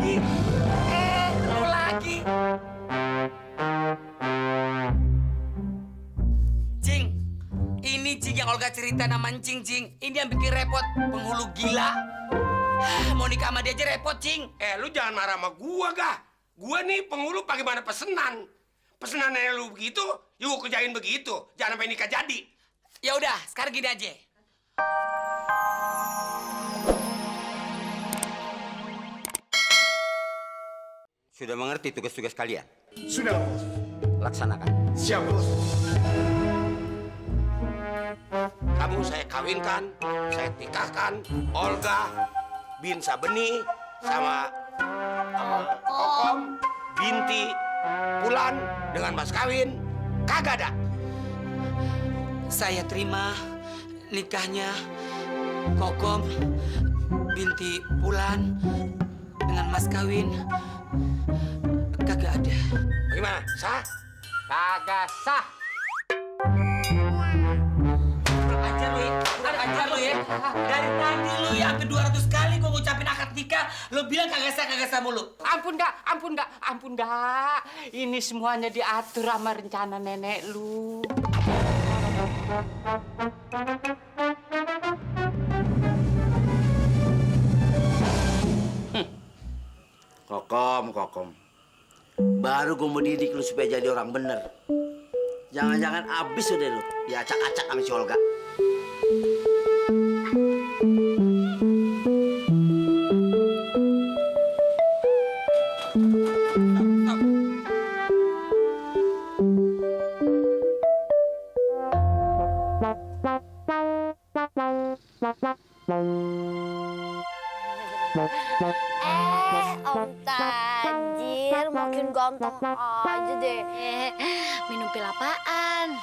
lagi. Lu lagi. Cing, ini Cing yang Olga cerita nama Cing. Ini yang bikin repot, penghulu gila. Mau nikah sama dia aja repot, Cing. Lu jangan marah sama gua, Gah. Gua nih penghulu bagaimana pesenan. Pesenannya lu begitu, ya gua kerjain begitu. Jangan sampai nikah jadi. Ya udah, sekarang gini aja. Sudah mengerti tugas-tugas kalian? Sudah, Bos. Laksanakan. Siap, Bos. Kamu saya kawinkan, saya nikahkan Olga bin Sabeni sama Kokom binti Pulan dengan mas kawin. Kagak ada. Saya terima nikahnya Kokom binti Pulan dengan mas kawin. Kagak ada. Bagaimana? Sah? Kagak sah. Kurang ajar lu ya. Dari tadi lu ya sampai 200 kali gua ngucapin akad nikah, lu bilang kagak sah mulu. Ampun dah. Ini semuanya diatur sama rencana nenek lu. Kokom. Baru gue mau didik lu supaya jadi orang bener. Jangan-jangan abis udah lu diacak-acak sama si Olga. Om Tajir makin ganteng aja deh. Minum pil apaan?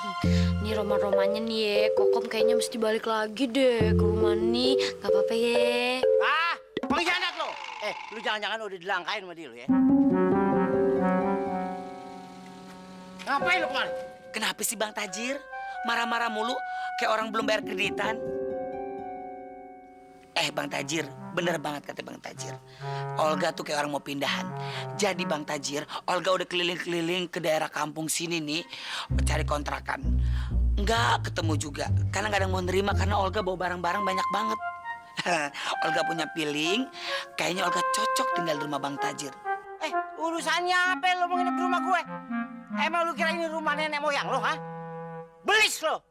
Nih roman-romannya nih ya, Kokom kayaknya mesti balik lagi deh ke rumah nih. Gak apa-apa ya. Pengkhianat lo. Lu jangan-jangan udah dilangkain sama dia lu ya. Ngapain lu kemarin? Kenapa sih Bang Tajir? Marah-marah mulu kayak orang belum bayar kreditan. Bang Tajir, bener banget kata Bang Tajir. Olga tuh kayak orang mau pindahan. Jadi Bang Tajir, Olga udah keliling-keliling ke daerah kampung sini nih, cari kontrakan. Nggak ketemu juga, karena nggak ada yang mau nerima karena Olga bawa barang-barang banyak banget. Olga punya feeling, kayaknya Olga cocok tinggal di rumah Bang Tajir. Urusannya apa lu mau nginep di rumah gue? Emang lu kira ini rumah nenek moyang lo, ha? Belis lo!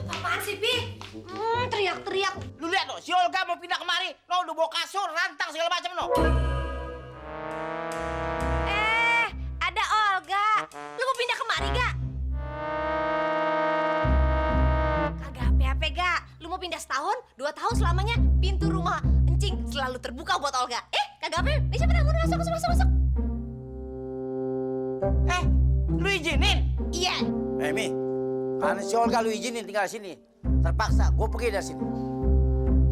Apaan sih, Pi? Teriak-teriak. Lu lihat lo, si Olga mau pindah kemari. Lo udah bawa kasur, rantang segala macam lo. Ada Olga. Lu mau pindah kemari gak? Kagak apa-apa gak. Lu mau pindah setahun, 2 tahun selamanya pintu rumah Encing selalu terbuka buat Olga. Kagak apa-apa. Nih siapa tamu masuk. Lu izinin? Iya. Mi, karena si Olga lu izinin tinggal sini. Terpaksa, gue pergi dari sini.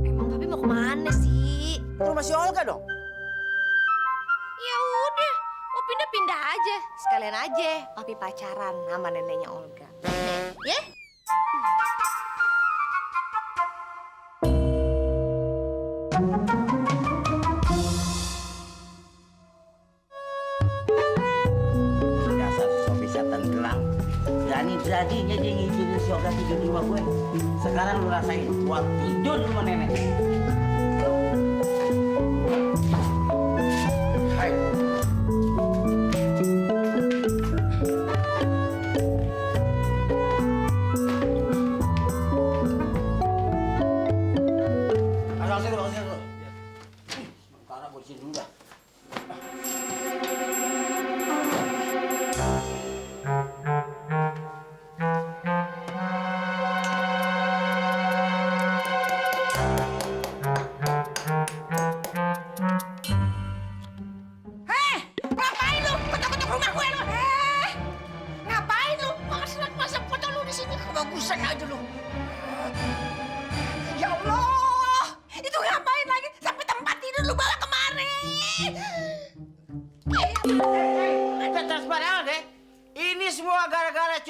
Emang Papi mau kemana sih? Ke rumah si Olga dong. Ya udah, mau pindah-pindah aja. Sekalian aja Papi pacaran sama neneknya Olga. Ya? Dasar sopi setan gelang. Berani-beraninya dia ngizinin si Olga tidur di rumah gue. Sekarang lu rasain, buat tidur di rumah nenek. Hai. Asal dulu. Sementara buat sini dulu dah.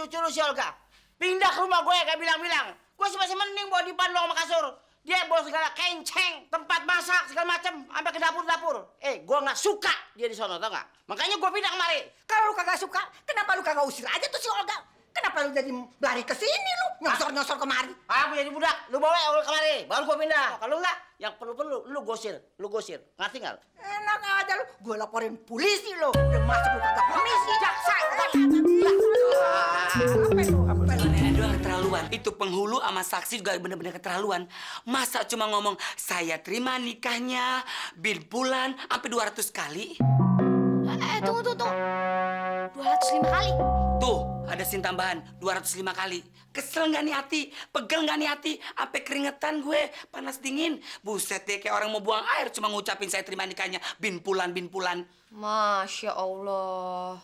cucu lu si Olga. Pindah ke rumah gue kayak bilang-bilang. Gue sih masih mending bawa Dipan dong sama kasur. Dia bawa segala kenceng, tempat masak, segala macem, sampai ke dapur-dapur. Gue nggak suka dia di sono, tau nggak? Makanya gue pindah kemari. Kalau lu kagak suka, kenapa lu kagak usir aja tuh si Olga? Kenapa lu jadi lari ke sini lu? Nyosor-nyosor kemari. Aku jadi budak, lu bawa Olga kemari, baru gue pindah. Kalau nggak, yang perlu-perlu, lu gosir. Ngerti nggak? Enak aja lu, gue laporin polisi lu. Udah masuk lu kagak permisi. Jaksa. Nenek doang keterlaluan. Itu penghulu sama saksi juga bener-bener keterlaluan. Masa cuma ngomong, saya terima nikahnya, bil bulan, sampai 200 kali. Tunggu. 205 kali. Tuh, ada sin tambahan, 205 kali. Kesel nggak nih hati? Pegel nggak nih hati? Sampai keringetan gue, panas dingin. Buset deh, kayak orang mau buang air cuma ngucapin saya terima nikahnya. Bin pulan. Masya Allah.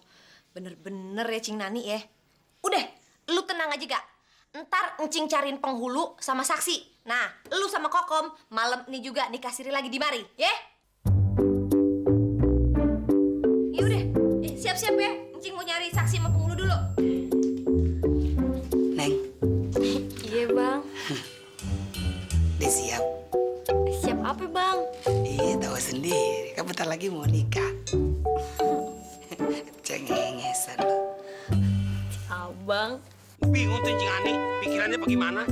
Bener-bener ya Cing Nani ya. Udah, lu tenang aja gak? Ntar Encing cariin penghulu sama saksi. Nah, lu sama Kokom malam ini juga nikah siri lagi di mari, ya? Ya udah, siap-siap ya. Encing mau nyari saksi sama penghulu dulu. Neng, Iya bang. udah siap? Siap apa bang? Iya, tahu sendiri. Kan bentar lagi mau nikah. Cengengesan lo. Abang. Bingung tuh Cing Ani, pikirannya bagaimana?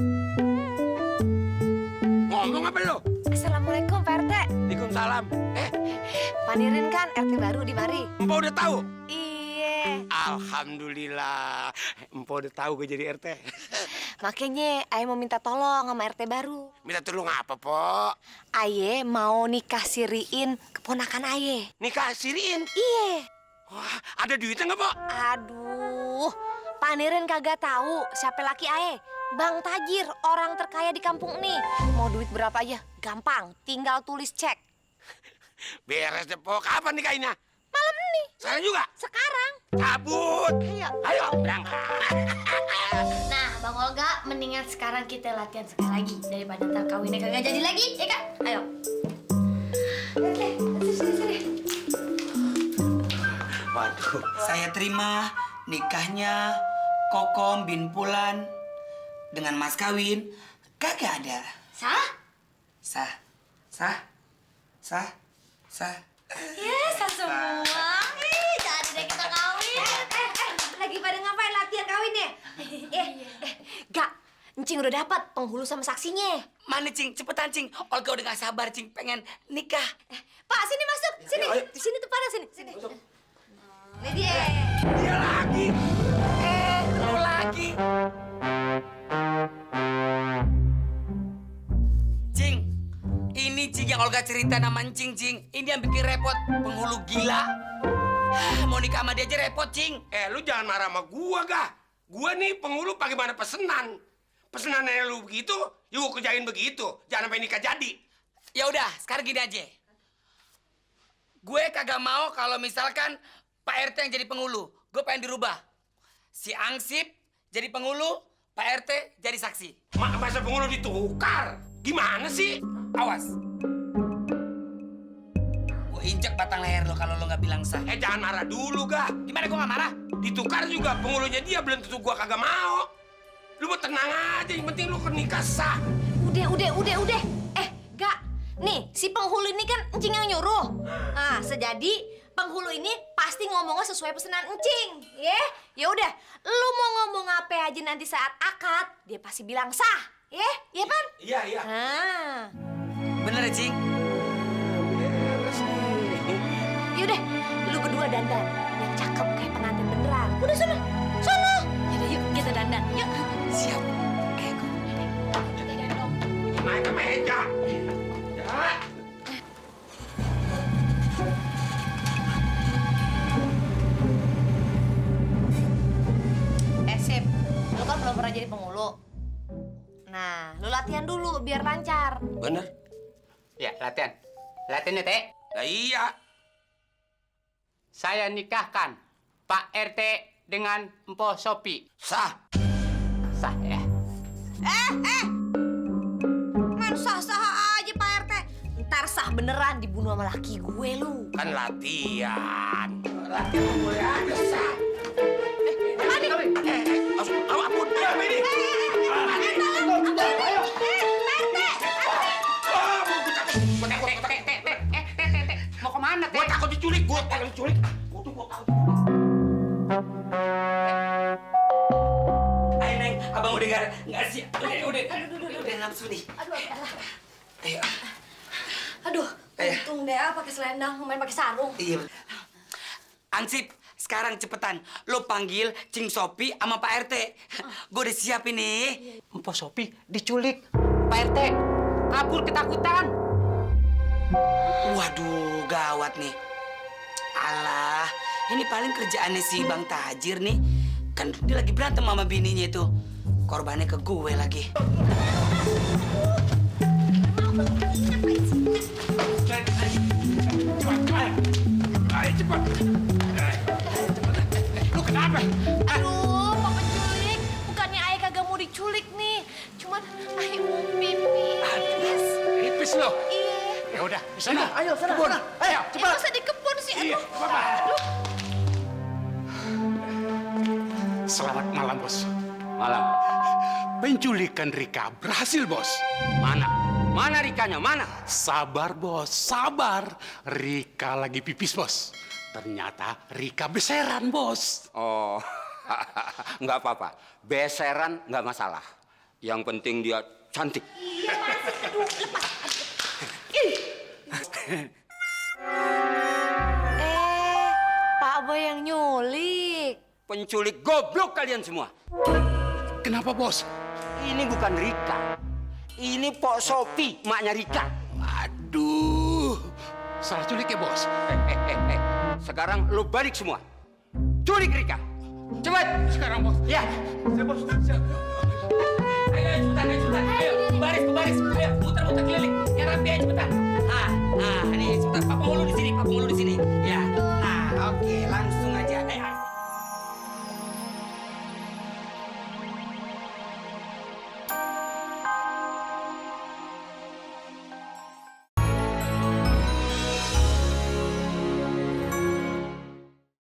Ngomong apa lo? Assalamualaikum Pak RT. Waalaikumsalam. Panirin kan RT baru di mari. Empok udah tahu? Iya. Alhamdulillah. Empok udah tahu gue jadi RT. Makanya Aye mau minta tolong sama RT baru. Minta tolong apa, Pok? Aye mau nikah siriin keponakan Aye. Nikah siriin? Iya. Wah, ada duitnya nggak, Pok? Aduh, Panirin kagak tahu siapa laki Aye. Bang Tajir, orang terkaya di kampung nih. Mau duit berapa aja, gampang. Tinggal tulis cek. Beres deh, Pok. Kapan nikahinnya? Malam ini. Sekarang juga? Sekarang. Cabut. Ayo, berangkat. Nah, Bang Olga, mendingan sekarang kita latihan sekali lagi daripada ntar kawinnya kagak jadi lagi, ya kan? Ayo. Sini. Waduh, saya terima nikahnya Kokom bin Pulan dengan mas kawin. Kagak ada. Sah? Sah. Ya, sah semua. Jadi deh kita kawin. Lagi pada ngapain latihan kawinnya? Gak. Encing udah dapat penghulu sama saksinya. Mana Cing? Cepetan Cing. Olga udah gak sabar Cing, pengen nikah. Pak, sini masuk. Sini. Di sini tuh pada sini. Sini. Ini dia. Dia lagi. Lu lagi. Cing, ini Cing yang Olga cerita nama Cing. Ini yang bikin repot, penghulu gila. Mau nikah sama dia aja repot, Cing. Lu jangan marah sama gua, Gah. Gua nih penghulu bagaimana pesenan. Pesenannya lu begitu, yuk kerjain begitu. Jangan sampai nikah jadi. Ya udah, sekarang gini aja. Gue kagak mau kalau misalkan Pak RT yang jadi penghulu. Gue pengen dirubah. Si Angsip jadi penghulu, Pak RT jadi saksi. Masa penghulu ditukar? Gimana sih? Awas. Gue injek batang leher lo kalau lo nggak bilang sah. Jangan marah dulu, Gah. Gimana gue nggak marah? Ditukar juga penghulunya dia, belum tentu gua kagak mau. Lu mau tenang aja, yang penting lu nikah sah. Udah. Gak. Nih, si penghulu ini kan Encing yang nyuruh. Nah, sejadi penghulu ini pasti ngomongnya sesuai pesanan Encing. Ya udah, lu mau ngomong apa aja nanti saat akad, dia pasti bilang sah. Iya Pan? Iya. Nah. Bener ya, Cing? Beres nih. Yaudah, lu berdua dandan. Yang cakep kayak pengantin beneran. Udah sana. Yaudah yuk, kita dandan. Yuk. Siap. Kayak gue. Naik ke meja. Ya. Sip. Lu kan belum pernah jadi penghulu. Nah, lu latihan dulu biar lancar. Bener. Ya, latihan. Latihan ya, Teh. Lah iya. Saya nikahkan Pak RT dengan Empo Sopi. Sah. Sah ya. Main sah-sah aja Pak RT. Ntar sah beneran dibunuh sama laki gue lu. Kan latihan. Latihan boleh aja sah. Gua takut. Mau kemana, Teh? Gua takut diculik. Gua takut diculik. Ayo Neng, abang udah nggak siap. Udah nafsu nih. Ayo. Aduh, Eh. untung deh pakai selendang, main pakai sarung. Iya. Ansip, sekarang cepetan. Lo panggil Cing Sopi sama Pak RT. Gue udah siap ini. Mpok Sopi diculik. Pak RT kabur ketakutan. Waduh, gawat nih. Alah, ini paling kerjaannya si Bang Tajir nih. Kan dia lagi berantem sama bininya itu. Korbannya ke gue lagi. Cepat. Lu kenapa? Aduh, mau penculik. Bukannya ayah kagak mau diculik nih. Cuman ayah mau pipis. Pipis lo. Iya. Ya udah, di sana. Ayo, sana. Ayo, Ya masa di kebun sih? Iya, Aduh. apa-apa. Aduh. Selamat malam, Bos. Malam. Penculikan Rika berhasil, Bos. Mana? Mana Rikanya? Mana? Sabar, Bos. Sabar. Rika lagi pipis, Bos. Ternyata Rika beseran, Bos. Oh, nggak apa-apa. Beseran nggak masalah. Yang penting dia cantik. Pak Boy yang nyulik. Penculik goblok kalian semua. Kenapa, Bos? Ini bukan Rika. Ini Pok Sopi, maknya Rika. Aduh. Salah culik ya, Bos? Sekarang lo balik semua. Culik Rika. Cepat. Sekarang, Bos. Ya. Ayo, cepetan. Ayo, baris. Ayo, muter keliling. Yang rapi aja cepetan. Ini